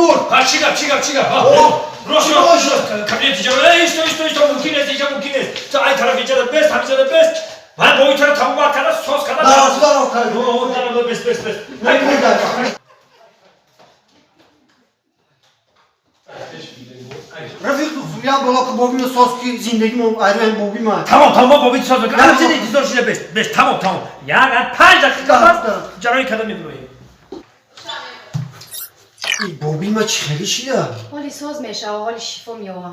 Бур. Ҳа, чӣ гап, чӣ гап, чӣ гап? Рост, рост, рост, кабинети ҷаро. Эй, исто, исто, исто, мумкин нест, инҷа мумкин нест. Ту ай тараф инҷада бест, ҳаминҷада бест. Ман бо ин тараф тамомат карда, соз карда. Даро, даро, карда. О, даро, бест, бест, бест. Рафиқ духтур, як бало ки боби соз ки зиндагимон айран боби ман. Тамом, тамом, боби соз бикун. Ҳаминҷада интизор шуда бест, бест, тамом, тамом. Як 5 дақиқа пас ҷароҳӣ карда мебироем. Боби ма чӣ хеле шида? Ҳоли соз мешава, ҳоли шифо меёва.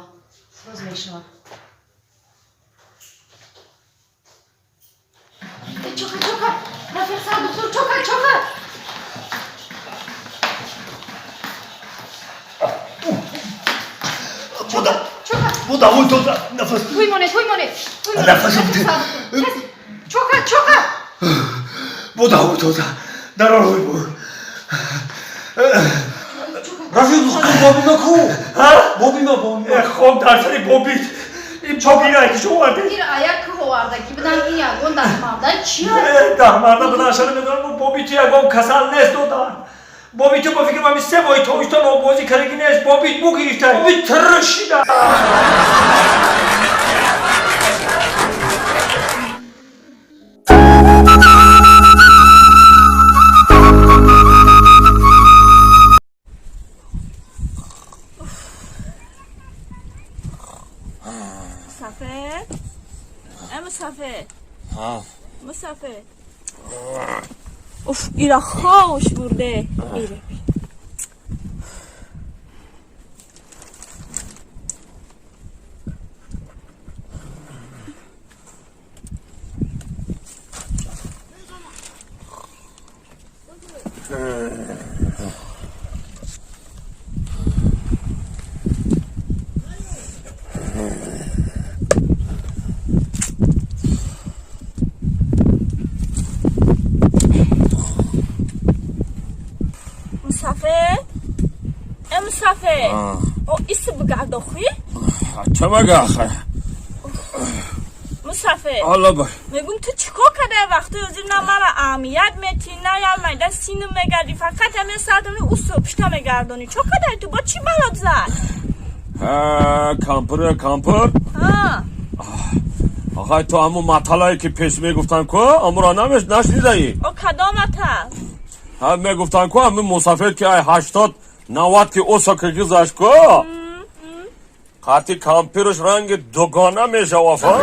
Соз мешава. Чока, чока! Рафиқ сар духтур, чока, чока! Буда, Чока! буда, ҳуй тоза, нафас. Туй монед, туй монед! Туй монед! Нафасам Рафиқ сар духтур. Чока, чока! Буда, ҳуй тоза. Дарор ҳуй бу. Рафиқ духтур, боби ма ку? Ҳа? Боби ма, боби ма. Хоб дар сари бобит. Ин бобира ки шо оварде? Ир аяк ки овардаги бидан ин ягон даҳмарда чия? Даҳмарда бидан шана медонам, боби ту ягон касал нест додар. Боби ту ба фикр ман 3 моҳи тобистон оббозӣ кардаги нест. Бобит бу гирифта. Бобит тиршида. Мусафир? Э, Мусафир. Мусафир. Уф, ира хош бурде. Ире. Мусафир? Э, Мусафир. О, иси бигардо хуи? Ча мага ахай? Мусафир. Алла бай. Мегум ту чикор кадай вақтои ҳозир на мара аҳамият метӣ, на як майда сину мегардӣ, фақат ҳамин саатами усу пишта мегардонӣ. Чо кадай ту? Бо чӣ балот зад? Ҳа, кампир, кампир. Ҳа. Ахай, ту ҳамун маталае ки пеш мегуфтан ку, амура намеш нашнидаӣ? О, кадом матал? Ҳа, мегуфтан ку, ҳамин мусафир ки ай 80-90 ки оса ки гузашт ку, қати кампирш ранги дугона мешава, фаҳм?